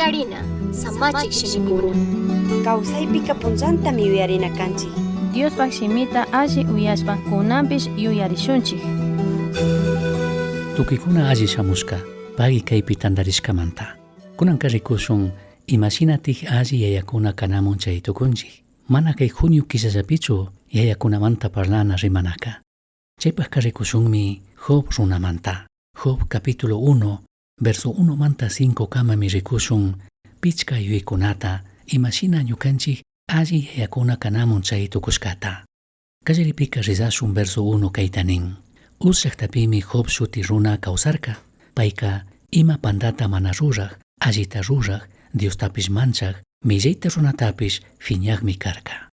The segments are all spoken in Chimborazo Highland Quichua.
Yuyarina samachik shimikuna. Kawsaypika punllantami yuyarina kanchik. Diospaj shimita alli uyashpa kunanpish yuyarishunchik. Tukuykuna alli shamushka, pagui kaypi tantarishkamanta. Kunanka rikushun imashinatik alli yayakuna kanamun chay tukunchik. Mana kay junio killallapichu yayakunamanta parlana rimanaka. Chaypajka rikushunmi Job runamanta. Job capítulo 1, verso 1 manta 5 kamami rikushun pichka yuyaykunata imashina ñukanchik alli yayakuna kanamun chay tukushkata. Kallaripika rizashun verso 1 kayta nin. Uz llaqtapimi Job shuti runa kawsarka. Payka ima pandata mana ruraj, allita ruraj, Diostapish manchaj, millayta runatapish fiñajmi karka.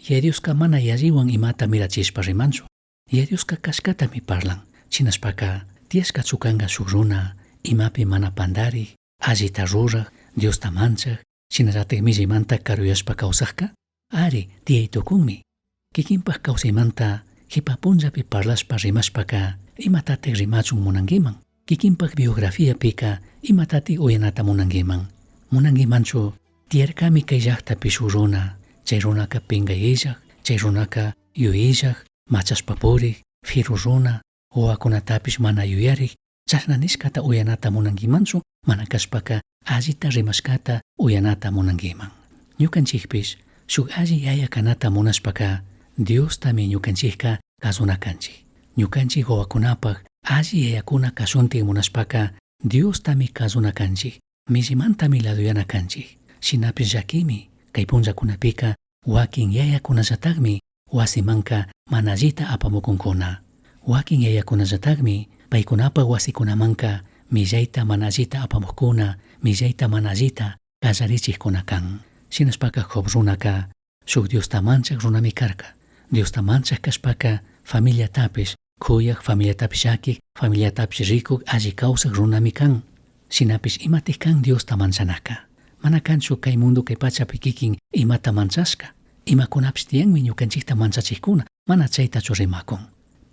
Yaya Dioska mana yalliwan imata mirachishpa rimanchu. Yaya Dioska kashkatami parlan. Shinashpaka tiyashkachu kanka shuk runa imapi mana pandarik, allita ruraj, Diosta manchaj, shinallatik millaymanta karuyashpa kawsajka? Ari, tiyay tukunmi. Kikinpak kawsaymanta jipa punllapi parlashpa rimashpaka imatatik rimachun munankiman? Kikinpak biografiapika imatatik uyanata munankiman? Munankimanchu tiyarkami kay llaktapi shuk runa, chay runaka pinkay illak, chay runaka yuyillak, machashpa purik, firu runa, wawakunatapish mana yuyarik, chashna nishkata uyanata munankimanchu, mana kashpaka allita rimashkata uyanata munankiman. Ñukanchikpish shuk alli yaya kanata munashpaka Diostami ñukanchikka kazuna kanchik. Ñukanchik wawakunapak alli yayakuna kashuntik munashpaka Diostami kazuna kanchik, millimantami laduyana kanchik. Shinapish llakimi kay punllakunapika wakin yayakunallatakmi wasimanka mana allita apamukunkuna. Wakin yayakunallatakmi paykunapak wasikunamanka millayta mana allita apamukkuna, millayta mana allita kallarichikkuna kan. Shinashpaka Job runaka shuk Diosta manchak runami karka. Diosta manchak kashpaka familiatapish kuyak, familiatapish llakik, familiatapish rikuk, alli kawsak runami kan. Shinapish imatik kan Diosta manchanaka? Mana kanchu kay mundo kay pachapi kikin imata manchashka. Imakunapish tiyanmi ñukanchikta manchachikkuna, mana chaytachu rimakun.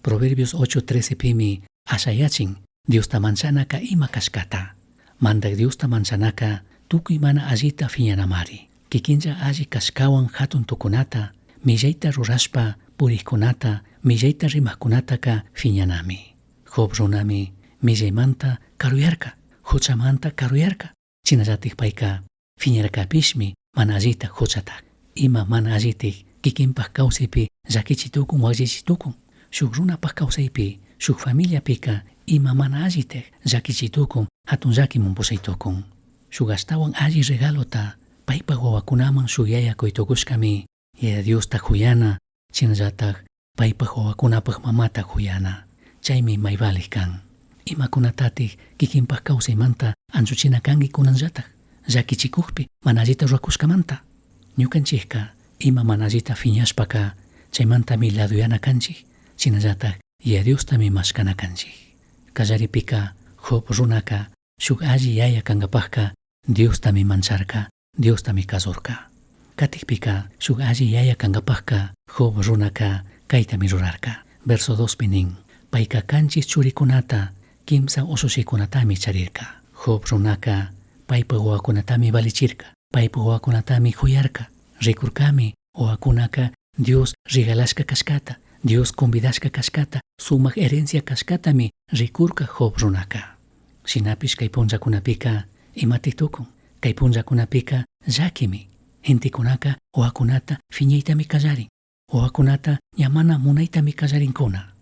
Proverbios 8:13 pimi ashayachin Diosta manchanaka ima kashkata. Mandak Diosta manchanaka tukuy mana allita fiñanamari. Kikinlla alli kashkawan hatun tukunata, millayta rurashpa purikkunata, millayta rimakkunataka fiñanami. Job runami millaymanta karuyarka, huchamanta karuyarka. Shinallatik payka fiñarkapishmi mana allita huchatak. Ima mana allitik kikinpak kawsaypi llakichi tukun, wakllichi tukun. Shuk runapak kawsaypi, shuk familiapika ima mana allitik llakichi tukun, hatun llakiman pushay tukun. Shuk ashtawan alli regalota paypak wawakunaman shuk yaya kuy tukushkami Yaya Diosta kuyana, shinallatak paypak wawakunapak mamata kuyana. Chaymi may valik kan. Imakunatatik kikinpak kawsaymanta anchuchina kanki kunanllatak, llakichikukpi mana allita rurakushkamanta. Ñukanchikka ima mana allita fiñashpaka chaymantami laduyana kanchik, shinallatak Yaya Diostami mashkana kanchik. Kallaripika Job runaka shuk alli yaya kankapakka Diostami mancharka, Diostami kazurka. Katikpika shuk alli yaya kankapakka Job runaka kaytami rurarka. Verso 2 pi nin, payka kanchis churikunata, kimsa ushushikunatami charirka. Job runaka paypak wawakunatami valichirka, paypak wawakunatami juyarka. Rikurkami wawakunaka Dios regalashka kashkata, Dios convidashka kashkata, sumak herencia kashkatami rikurka Job runaka. Shinapish kay punllakunapika imatik tukun? Kay punllakunapika llakimi. Gentekunaka wawakunata fiñaytami kallarin. Wawakunata ña mana munaytami kallarinkuna.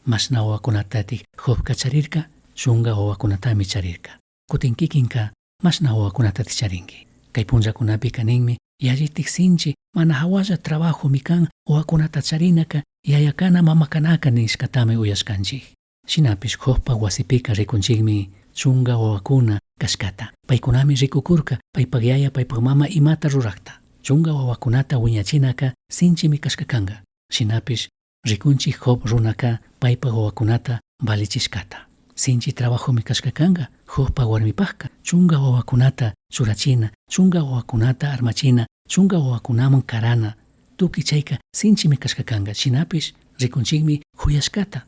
Mashna wawakunatatik Jobka charirka? Chunga wawakunatami charirka. Kutin kikinka mashna wawakunatatik charinki? Kay punllakunapika ninmi, yallitik sinchi, mana hawalla trabajomi kan wawakunata charinaka, yayakana mamakanaka nishkatami uyashkanchik. Shinapish Jobpa wasipika rikunchikmi chunga wawakuna kashkata. Paykunami rikukurka, paypak yaya, paypak mama imata rurakta. Chunga wawakunata wiñachinaka sinchimi kashka kanka. Shinapish rikunchik Job runaka paypak wawakunata valichishkata. Sinchi trabajomi kashka kanka Jobpa warmipakka. Chunga wawakunata churachina, chunga wawakunata armachina, chunga wawakunaman karana. Tukuy chayka sinchimi kashka kanka. Shinapish rikunchikmi juyashkata.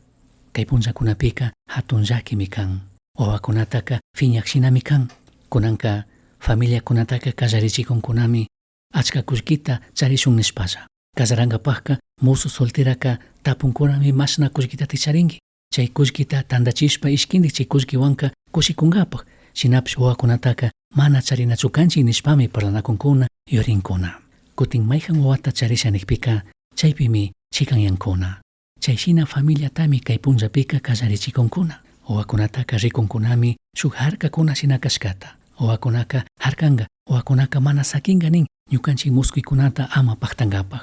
Kay punllakunapika hatun llakimi kan. Wawakunataka fiñak shinami kan. Kunanka Familiakunataka kallarichikunkunami achka kullkita charishun nishpalla. Kazarangapajka musu solteraka tapunkunami mashna kullkita charinki. Chay kullkita tandachishpa ishkindik chay kullkiwanka kushikunkapaj. Shinapish wawakunataka mana charinachu kanchik nishpami parlanakunkuna yurinkuna. Kutin mayhan wawata charisha nikpika chaypimi chikanyankuna. Chay shina familiatami kay punllapika kallarichikunkuna. Wawakunataka rikunkunami shuk harkakuna shina kashkata. Wawakunaka harkanga, wawakunaka mana sakinga nin ñukanchik muskuykunata ama paktankapaj.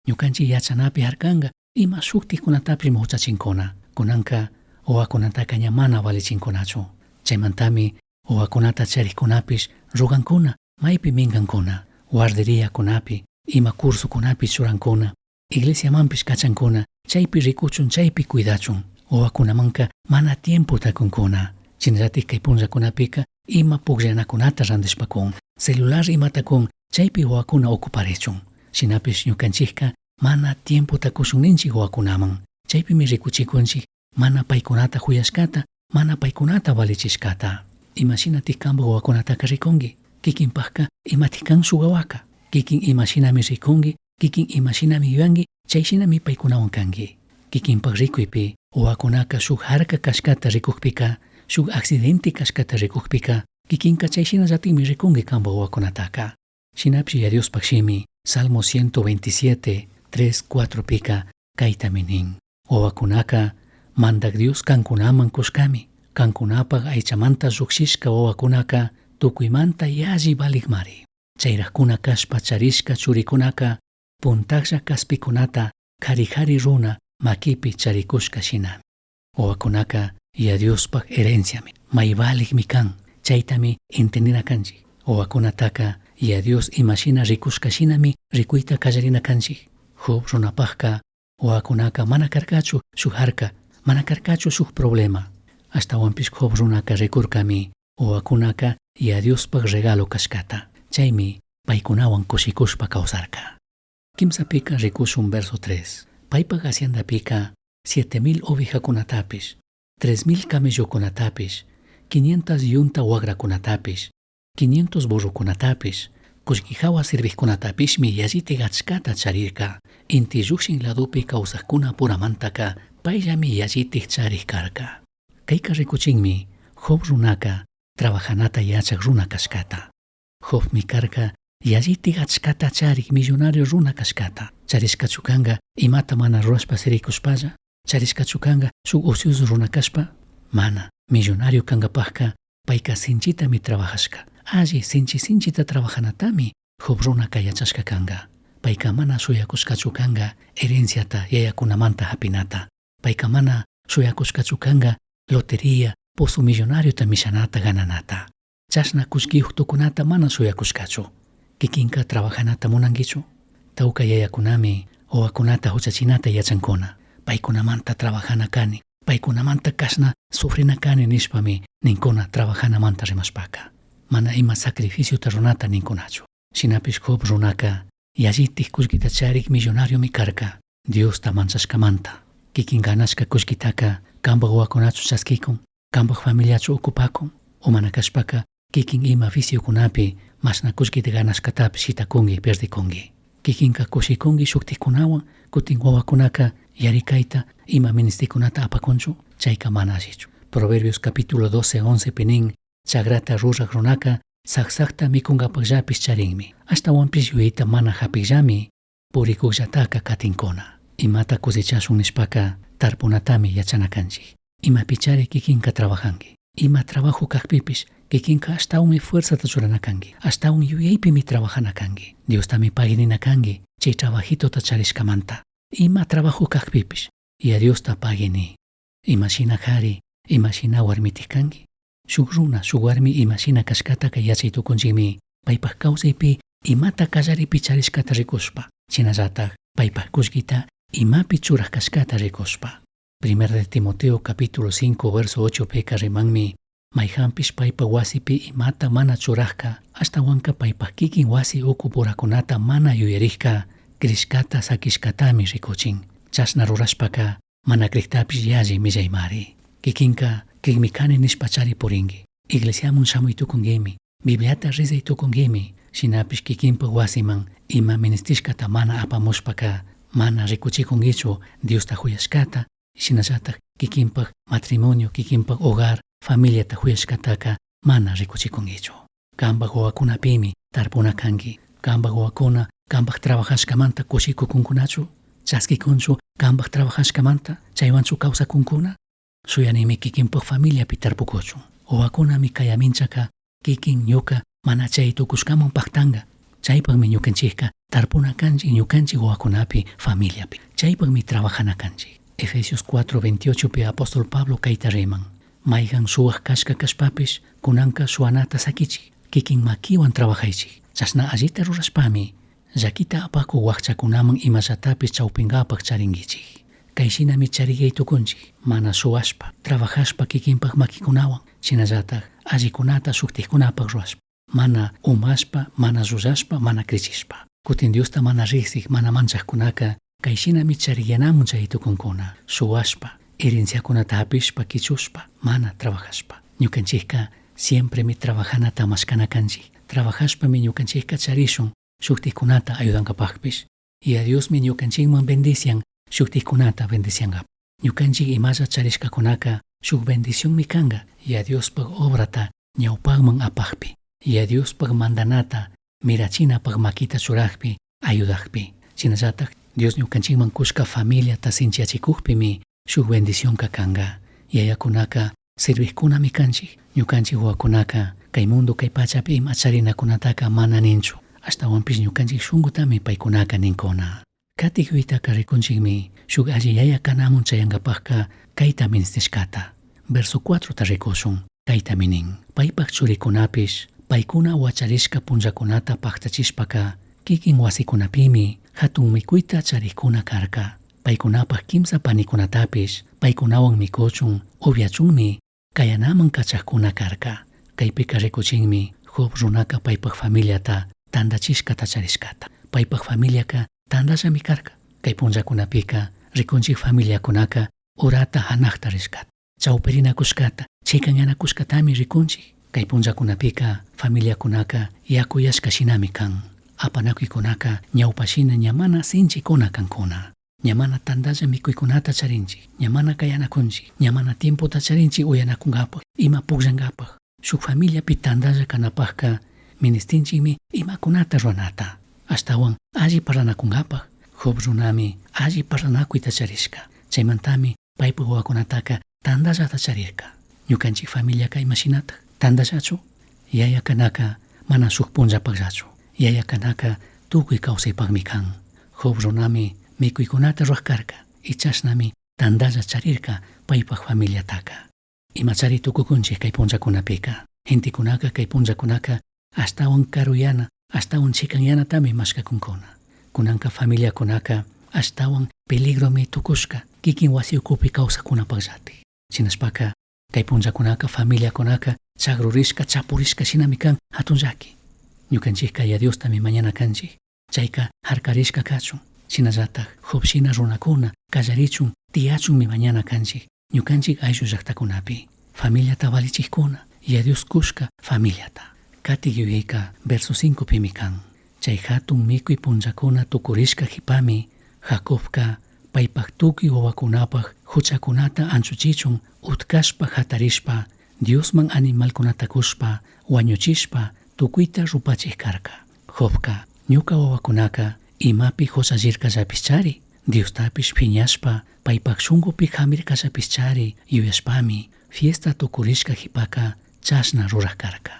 Ñukanchik yachanapi harkanga ima shuktikunatapish huchachinkuna. Kunanka wawakunataka ña mana valichinkunachu. Chaymantami wawakunata charikkunapish rugankuna maypi minkankuna, guarderiakunapi, ima cursokunapi churankuna, iglesiamanpish kachankuna, chaypi rikuchun, chaypi cuidachun. Wawakunamanka mana tiempota kunkuna. Shinallatik kay punllakunapika ima pukllanakunata randishpakun, celular imata kun, chaypi wawakuna ocuparichun. Shinapish ñukanchikka mana tiempota kushun ninchik wawakunaman. Chaypimi rikuchikunchik mana paykunata huyashkata, mana paykunata valichishkata. Imashinatik kanpak wawakunataka rikunki? Kikinpakka imatik kan shuk wawaka? Kikin imashinami rikunki, kikin imashinami yuyanki, chayshinami paykunawan kanki. Kikinpak rikuypi wawakunaka shuk harka kashkata rikukpika, shuk accidente kashkata rikukpika, kikinka chayshinallatikmi rikunki kanpak wawakunataka. Shinapish Yaya Diospaj shimi, Salmo 127, 3, 4 pika kaytami nin. Wawakunaka Mandak Dios kankunaman kushkami. Kankunapaj aychamanta llukshishka wawakunaka tukuymanta yalli valikmari. Chayrajkuna kashpa charishka churikunaka puntajlla kaspikunata kari kari runa makipi charikushka shinami. Wawakunaka Yaya Diospaj herenciami, may valikmi kan, chaytami entendina kanchik. Wawakunataka Yaya Dios imashina rikushka shinami rikuyta kallarina kanchik. Job runapajka wawakunaka mana karkachu shuk harka, mana karkachu shuk problema. Ashtawanpish Job runaka rikurkami wawakunaka Yaya Diospaj regalo kashkata. Chaymi paykunawan kushikushpa kawsarka. Kimsapika rikushun verso 3. Paypaj haciendapika 7000 ovejakunatapish, 3000 camellokunatapish, 500 yunta wagrakunatapish, 500 burrokunatapish, kullkijawa sirvijkunatapishmi yallitik achkata charirka. Inti llukshin ladopi kawsajkuna puramantaka payllami yallitik charik karka. Kayka rikuchinmi Job runaka trabajanata yachak runa kashkata. Jobmi karka yallitik achkata charik millonario runa kashkata. Charishkachu kanka imata mana rurashpa sirikushpalla? Charishkachu kanka shuk ocioso runa kashpa? Mana, millonario kankapajka payka sinchitami trabajashka. Alli sinchi sinchita trabajanatami Job runaka yachashka kanka. Payka mana shuyakushkachu kanka herenciata yayakunamanta hapinata. Payka mana shuyakushkachu kanka loteria, pozo millonariota mishanata gananata. Chashna kullkiyuq tukunata mana shuyakushkachu. Kikinka trabajanata munankichu? Tawka yayakunami wawakunata huchachinata yachankuna. Paykunamanta trabajana kani, paykunamanta kashna sufrina kani nishpami ninkuna trabajanamanta rimashpaka. Mana ima sacrificiota runata ninkunachu. Shinapish Job runaka yallitik kullkita charik millonariomi karka. Diosta manchashkamanta. Kikin ganashka kullkitaka kanpak wawakunachu chaskikun, kanpak familiachu ocupakun, o mana kashpaka kikin ima viciokunapi mashna kullkita ganashkatapish shitakunki perdikunki. Kikinka kushikunki shuktikunawan, kutin wawakunaka yarikayta ima ministikunata apakunchu, chayka mana allichu. Proverbios capítulo 12, 11 pinin, chagrata ruraj runaka saksakta mikunkapakllapish charinmi. Ashtawanpish yuyayta mana hapikllami purikukllataka katinkuna. Imata cosechashun nishpaka tarpunatami yachana kanchik. Imapichari kikinka trabajanki. Ima trabajo kakpipish kikinka ashtawanmi fuerzata churana kanki. Ashtawan yuyaypimi trabajana kanki. Diostami paginina kanki chay trabajitota charishkamanta. Ima trabajo kakpipish Yaya Diosta pagini. Imashina kari, imashina warmitik kanki. Shuk runa, shuk warmi imashina kashkataka yachay tukunchikmi paypaj kawsaypi imata kallaripi charishkata rikushpa. Shinallatak paypaj kullkita imapi churaj kashkata rikushpa. Primer de Timoteo capítulo 5 verso 8 pika rimanmi mayhanpish paypa wasipi imata mana churajka ashtawanka paypaj kikin wasi uku purakunata mana yuyarikka crishkata sakishkatami rikuchin. Chashna rurashpaka mana kriktapish yalli millaymari. Kikinka krikmi kani nishpa chari purinki. Iglesiamun shamuy tukunkimi. Bibliata rezai tucunguimi, shinapish kikinpak wasiman ima ministishkata mana apamushpaka mana rikuchikunkichu Diosta huyashkata, shinallatak kikinpak matrimonio, kikinpak hogar, familiata huyashkataka mana rikuchikunkichu. Kanpak wawakunapimi tarpuna kanki. Kanpak wawakuna kanpak trabajashkamanta kushikukunkunachu, chaskikunchu kanpak trabajashkamanta, chaywanchu kawsakunkuna. Shuyanimi kikinpak familiapi tarpukuchun. Wawakunami kayaminchaka kikin ñuka mana chay tukushkaman paktanga. Chaypakmi ñukanchikka tarpuna kanchik ñukanchik wawakunapi familiapi. Chaypakmi trabajana kanchik. Efesios 4:28 pi apóstol Pablo kayta riman. Mayhan suwak kashka kashpapish kunanka suwanata sakichik. Kikin makiwan trabajaychik. Chashna allita rurashpami llakita apakuk wakchakunaman imallatapish chawpinkapak charinkichik. Kay shinami chariyay tukunchik. Mana suwashpa, trabajashpa kikinpak makikunawan. Shinallatak allikunata shuktikkunapak rurashpa. Mana umashpa, mana llullashpa, mana krichishpa. Kutin Diosta mana riksik, mana manchakkunaka kay shinami chariyanamun chay tukunkuna. Suwashpa, herenciakunata hapishpa, kichushpa, mana trabajashpa. Ñukanchikka siempremi trabajanata mashkana kanchik. Trabajashpami ñukanchikka charishun shuktikkunata ayudankapakpish. Y a Diosmi ñukanchikman bendician shuktikkunata bendiciankapa. Ñukanchik imalla charishkakunaka shuk bendicionmi kanka y a Diospak obrata ñawpakman apakpi. Y a Diospak mandanata mirachinapak makita churakpi ayudakpi. Shinallatak Dios ñukanchikman kushka familiata sinchiyachikukpimi shuk bendicionka kanka. Yayakunaka servijkunami kanchik. Ñukanchik wawakunaka kay mundo kay pachapi ima charinakunataka mana ninchu. Ashtawanpish ñukanchik shunkutami paykunaka ninkuna. Katik yuytaka rikunchikmi shuk alli yaya kanamun chayankapakka kayta ministishkata. Verso 4 ta rikushun. Kaytami nin. Paypak churikunapish paykuna wacharishka punllakunata paktachishpaka kikin wasikunapimi hatun mikuyta charikuna karka. Paykunapak kimsa panikunatapish paykunawan mikuchun upyachunmi kayanaman kachakuna karka. Kaypika rikuchinmi Job runaka paypak familiata tandachishkata charishkata. Paypak familiaka tandallami karka. Kay punllakunapika rikunchik familiakunaka urata hanakta rishkata. Chawpirinakushkata, chikanyanakushkatami rikunchik. Kay punllakunapika familiakunaka yakuyashka shinami kan. Apanakuykunaka ñawpashina ña mana sinchikuna kankuna. Ña mana tandalla mikuykunata charinchik, ña mana kayanakunchik, ña mana tiempota charinchik uyanakunkapak, ima pukllankapak. Shuk familiapi tandalla kanapakka ministinchikmi imakunata ruranata. Ashtawan alli parlanakunkapak. Job runami alli parlanakuyta charishka. Chaymantami paypak wawakunataka tandallata charirka. Ñukanchik familiaka imashinatak? Tandallachu? Yaya kanaka mana shuk punllapakllachu. Yaya kanaka tukuy kawsaypakmi kan. Job runami mikuykunata rurak karka. Y chashnami tandalla charirka paypak familiataka. Imachari tukukunchik kay punllakunapika. Gentekunaka kay punllakunaka ashtawan karuyana, ashtawan chikanyanatami mashkakunkuna. Kunanka familiakunaka ashtawan peligromi tukushka kikin wasi ukupi kawsakunapakllatik. Shinashpaka kay punllakunaka familiakunaka chagrurishka chapurishka shinami kan hatun llaki. Ñukanchikka ya Diostami mañana kanchik. Chayka harkarishka kachun. Shinallatak Job shina runakuna kallarichun tiyachunmi mañana kanchik. Ñukanchik ayllu llaktakunapi. Familiata valichikkuna ya Dios kushka familiata. Katik yuyayka verso 5 pimi kan. Chay hatun mikuy punllakuna tukurishka qhipami Jacobka paypak tukuy wawakunapak huchakunata anchuchichun utkashpa hatarishpa Diosman animalkunata kushpa wañuchishpa tukuyta rupachik karka. Jobka ñuka wawakunaka imapi huchallirkallapishchari Diostapish phiñashpa paypak shunkupi hamirkallapishchari yuyashpami fiesta tukurishka qhipaka chashna rurak karka.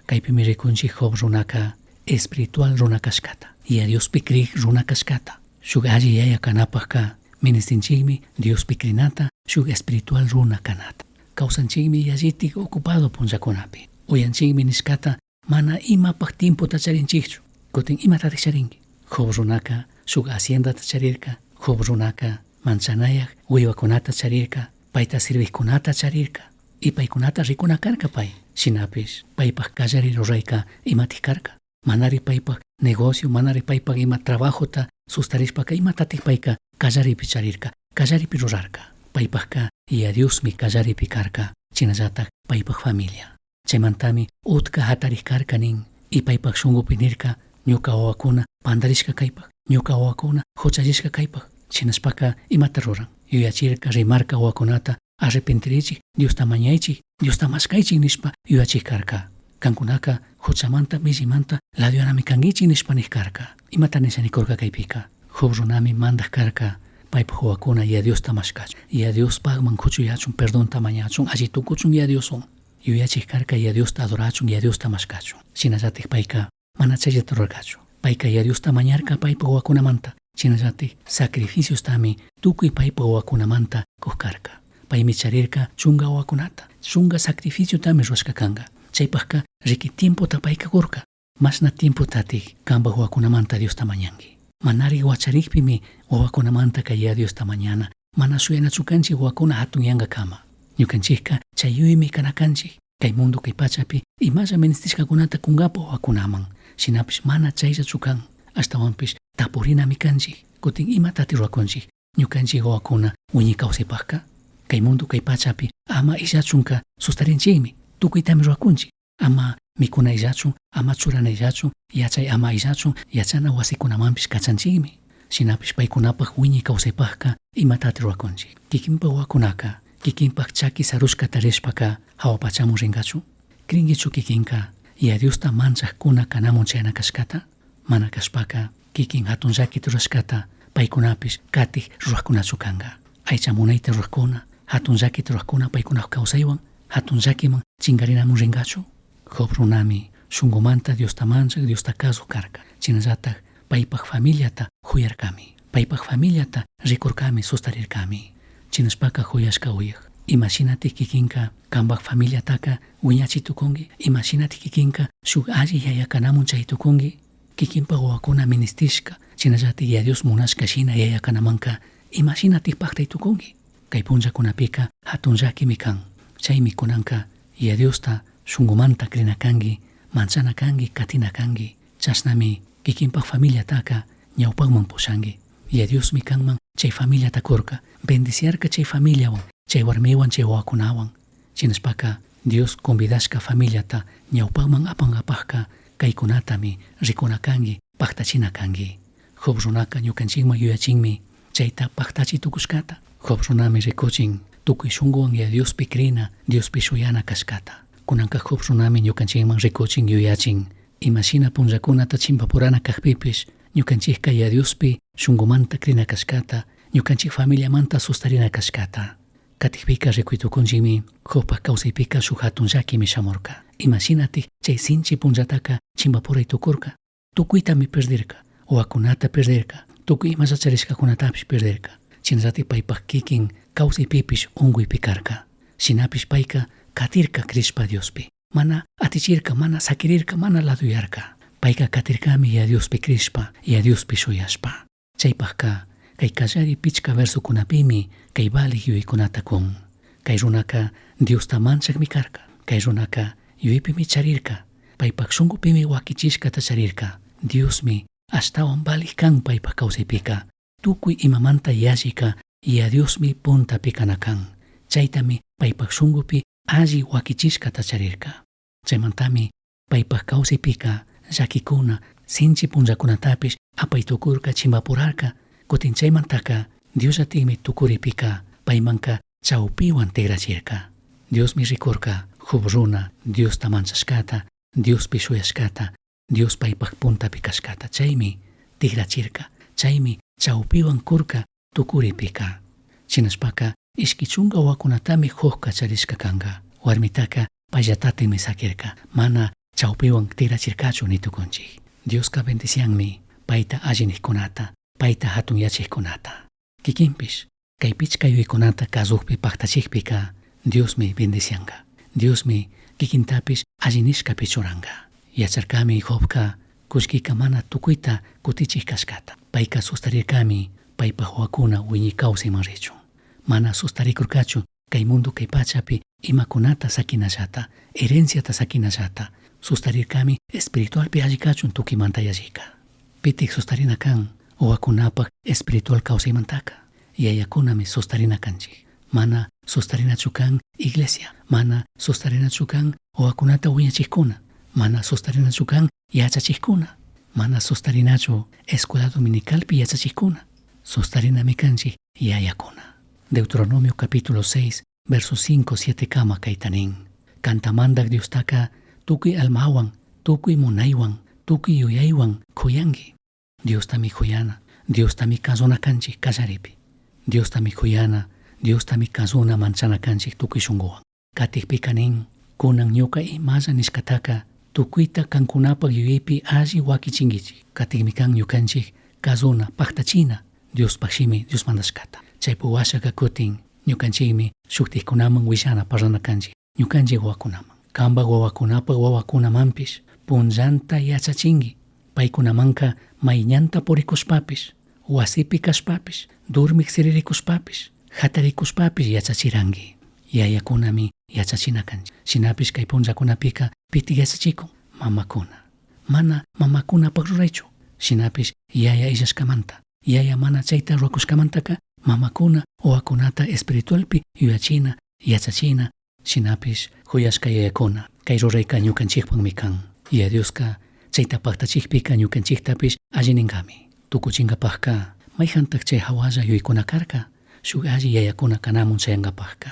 Kaypimi rikunchik Job runaka espiritual runa kashkata y a Diospi krik runa kashkata. Shuk alli yaya kanapakka ministinchikmi Diospi krinata shuk espiritual runa kanata. Kawsanchikmi yallitik ocupado punllakunapi. Uyanchikmi nishkata mana imapak tiempota charinchikchu. Kutin imatatik charinki. Job runaka shuk haciendata charirka. Job runaka manchanayak wiwakunata charirka. Payta sirvijkunata charirka. Y paykunata rikuna karka pay. Shinapish paypak kallari rurayka imatik karka. Manari paypak negocio, manari paypak ima trabajota sustarishpaka imatatik payka kallaripi charirka, kallaripi rurarka. Paypakka ya Diosmi kallaripi karka, shinallatak paypak familia. Chaymantami utka hatarik karka nin y paypak shunkupi nirka ñuka wawakuna pandarishka kaypak, ñuka wawakuna huchallishka kaypak. Shinashpaka imata ruran? Yuyachirka rimarka wawakunata arrepentirichik, Diosta mañaychik, Diosta mashkaychik nishpa yuyachik karka. Kankunaka huchamanta millimanta ladoyanami kankichik nishpa nik karka. Imata nisha nikurka kaypika? Job runami mandak karka paypak wawakuna Yaya Diosta mashkachun, Yaya Diospakman kuchuyachun, perdonta mañachun, alli tukuchun Yaya Dioswan. Yuyachik karka Yaya Diosta adorachun, Yaya Diosta mashkachun. Shinallatik payka mana chayllata rurarkachu. Payka Yaya Diosta mañarka paypak wawakunamanta. Shinallatik sacrificiostami tukuy paypak wawakunamanta kuk karka. Paymi charirka chunka wawakunata, chunka sacrificiotami rurashka kanka. Chaypakka riki tiempota payka kurka. Mashna tiempotatik kanpak wawakunamanta Diosta mañanki. Manari wacharikpimi wawakunamanta Yaya Diosta mañana, mana shuyanachu kanchik wawakuna hatunyankakama. Ñukanchikka chay yuymi kana kanchik. Kay mundo kay pachapi imalla ministishkakunata kunkapa wawakunaman. Shinapish mana chayllachu kan. Ashtawanpish tapurinami kanchik. Kutin imatati rurakunchik ñukanchik wawakuna wiñay kawsaypakka. Kay mundo kay pachapi ama illachunka sustarinchikmi. Tukuytami rurakunchik. Ama mikuna illachun, ama churana illachun, yachay ama illachun, yachana wasikunamanpish kachanchikmi. Shinapish paykunapak wiñay kawsaypakka imatati rurakunchik. Kikinpak wawakunaka, kikinpak chaki sarushkata rishpaka hawa pachamun rinkachu. Crinkichu kikinka Yaya Diosta manchakkuna kanamun chayana kashkata? Mana kashpaka kikin hatun llakita rurashkata paykunapish katik rurakkunachu kanka. Aycha munayta rurakkuna, hatun llakita rurakkuna paykunapak kawsaywan hatun llakiman chinkarinamun rinkachu. Job runami shunkumanta Diosta manchak, Diosta kazuk karka. Shinallatak paypak familiata juyarkami. Paypak familiata rikurkami, sustarirkami. Shinashpaka juyashka uyak. Imashinatik kikinka kanpak familiataka wiñachi tukunki? Imashinatik kikinka shuk alli yaya kanamun chay tukunki? Kikinpak wawakuna ministishka, shinallatik Yaya Dios munashka shina yaya kanamanka imashinatik paktay tukunki? Kay punllakunapika hatun llakimi kan. Chaymi kunanka Yaya Diosta shunkumanta crina kanki, manchana kanki, katina kanki. Chashnami kikinpak familiataka ñawpakman pushanki. Yaya Diosmi kanman chay familiata kurka, bendiciarka chay familiawan, chay warmiwan, chay wawakunawan. Shinashpaka Dios convidashka familiata ñawpakman apankapakka kaykunatami rikuna kanki, paktachina kanki. Job runaka ñukanchikman yuyachinmi chayta paktachi tukushkata. Job runami rikuchin tukuy shunkuwan Yaya Diospi crina, Diospi shuyana kashkata. Kunanka Job runami ñukanchikman rikuchin yuyachin imashina punllakunata chimpapurana kakpipish ñukanchikka Yaya Diospi shunkumanta crina kashkata, ñukanchik familiamanta sustarina kashkata. Katikpika rikuy tukunchikmi Jobpak kawsaypika shuk hatun llakimi shamurka. Imashinatik chay sinchi punllataka chimpapuray tukurka. Tukuytami perdirka, wawakunata perdirka, tukuy imalla charishkakunatapish perdirka. Shinallatik paypak kikin kawsaypipish unkuypi karka. Shinapish payka katirka crishpa Diospi. Mana atichirka, mana sakirirka, mana laduyarka. Payka katirkami Yaya Diospi crishpa, Yaya Diospi shuyashpa. Chaypakka kay kallari pichka versokunapimi kay valik yuyaykunata kun. Kay runaka Diosta manchakmi karka. Kay runaka yuyaypimi charirka. Paypak shunkupimi wakichishkata charirka. Diosmi ashtawan valik kan paypak kawsaypika. Tukuy imamanta yallika Yaya Diosmi puntapi kana kan. Chaytami paypak shunkupi alli wakichishkata charirka. Chaymantami paypak kawsaypika llakikuna sinchi punllakunatapish apay tukurka, chimpapurarka. Kutin chaymantaka Diosllatikmi tukuripika paymanka chawpiwan tigrachirka. Diosmi rikurka Job runa Diosta manchashkata, Diospi shuyashkata, Dios paypak puntapi kashkata. Chaymi tigrachirka, chaymi chawpiwan kurka tukuripika. Shinashpaka ishki chunka wawakunatami Jobka charishka kanka. Warmitaka payllatatikmi sakirka, mana chawpiwan tigrachirkachu ni tukunchik. Dioska bendicianmi payta alli nikkunata, payta hatunyachikkunata. Kikinpish kay pichka yuyaykunata kazukpi paktachikpika Diosmi bendicianka. Diosmi kikintapish alli nishkapi churanka. Yacharkami Jobka kullkika mana tukuyta kutichik kashkata. Payka sustarirkami paypak wawakuna wiñay kawsayman richun. Mana sustarikurkachu kay mundo kay pachapi imakunata sakinallata, herenciata sakinallata. Sustarirkami espiritualpi alli kachun tukuymanta yallika. Pitik sustarina kan wawakunapak espiritual kawsaymantaka. Yayakunami sustarina kanchik. Mana sustarinachu kan iglesia, mana sustarinachu kan Wawakunata wiñachikkuna, mana sustarinachu kan yachachikkuna, mana sustarinachu escuela dominicalpi yachachikkuna, sustarinami kanchik yayakuna. Deuteronomio capítulo 6, verso 5, 7 kama kayta nin. Kanta mandak Diostaka tukuy almawan, tukuy munaywan, tukuy yuyaywan khuyanki. Diostami khuyana, Diostami kasuna kanchik kallaripi. Diostami khuyana, Diostami kasuna manchana kanchik tukuy shunkuwan. Katikpika nin, kunan ñuka imalla nishkataka tukuyta kankunapak yuyaypi alli wakichinkichik. Katikmi kan ñukanchik kasuna paktachina Diospaj shimi Dios mandashkata. Chaypi washaka kutin ñukanchikmi shuktikkunaman willana parlana kanchik ñukanchik wawakunaman. Kampak wawakunapak wawakunamanpish punllanta yachachinki. Paykunamanka mayñanta purikushpapish, wasipi kashpapish, durmik siririkushpapish, hatarikushpapish yachachiranki. Yayakunami yachachina kanchik. Shinapish kay punllakunapika pitik yachachikun? Mamakuna. Mana mamakunapak ruraychu. Shinapish yaya illashkamanta, yaya mana chayta rurakushkamantaka mamakuna wawakunata espiritualpi yuyachina, yachachina, shinapish huyashka yayakuna kay rurayka ñukanchikpakmi kan. Yaya Dioska chayta paktachikpika ñukanchiktapish alli ninkami. Tukuchinkapakka mayjantak chay hawalla yuyaykuna karka shuk alli yayakuna kanamun chayankapakka.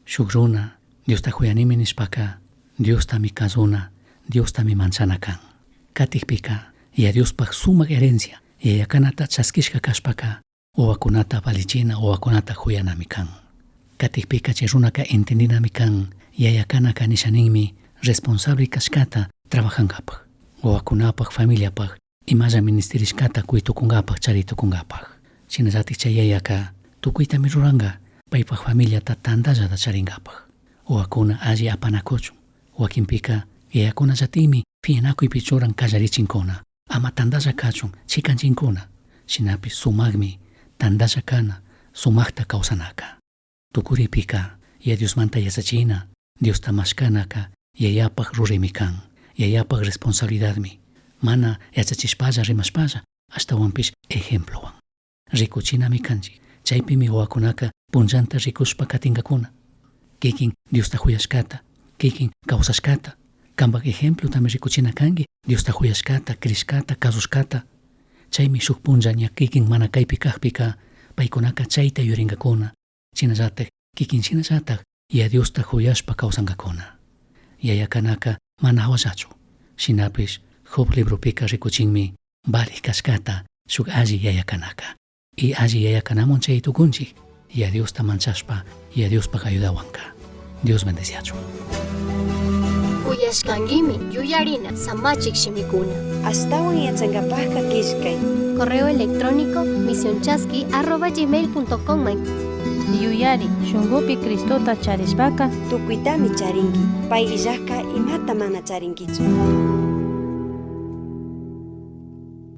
Shuk runa Diosta huyanimi nishpaka Diostami kasuna, Diostami manchana kan. Katikpika Yaya Diospaj sumak herencia yayakanata chaskishka kashpaka wawakunata valichina, wawakunata huyanami kan. Katikpika chay runaka entendinami kan yayakanaka nishaninmi responsable kashkata trabajankapak, wawakunapak, familiapak, imalla ministerishkata kuytukunkapak, charitukunkapak. Shinallatik chay yayaka tukuytami ruranka paypak familiata tantallata charinkapak. Wawakuna alli apanakuchun. Wakinpika yayakunallatikmi piñanakuypi churan kallarichinkuna, ama tantalla kachun chikanchinkuna. Shinapish sumakmi tantalla kana, sumakta kawsanaka. Tukuripika Yaya Diosmanta yachachina, Diosta mashkanaka yayapak ruraymi kan, yayapak responsabilidadmi. Mana yachachishpalla rimashpalla, ashtawanpish ejemplowan. Rikuchinami kanchik, chaypimi wawakunaka punllanta rikushpa katinkakuna. Kikin Diosta huyashkata, kikin kawsashkata, kampak ejemplotami rikuchina kanki, Diosta huyashkata, crishkata, kasushkata. Chaymi shuk punlla ña kikin mana kaypi kakpika, paykunaka chayta yurinkakuna. Shinallatak, kikin shinallatak, Yaya Diosta huyashpa kawsankakuna. Yayakanaka mana hawallachu. Shinapish Job libropika rikuchinmi valij kashkata shuk alli yayakanaka. Y alli yayakanamun chay tukunchik, Yaya Diosta manchashpa, Yaya Diospaj ayudawanka. Dios bendeciachun. Uyashkankimi yuyarina samachik shimikuna. Ashtawan yachankapajka killkay. Correo electrónico misionchaski@gmail.com. Yuyari shunkupi Cristota charishpaka Tukuytami charinki. Pay illajka imata mana charinkichu.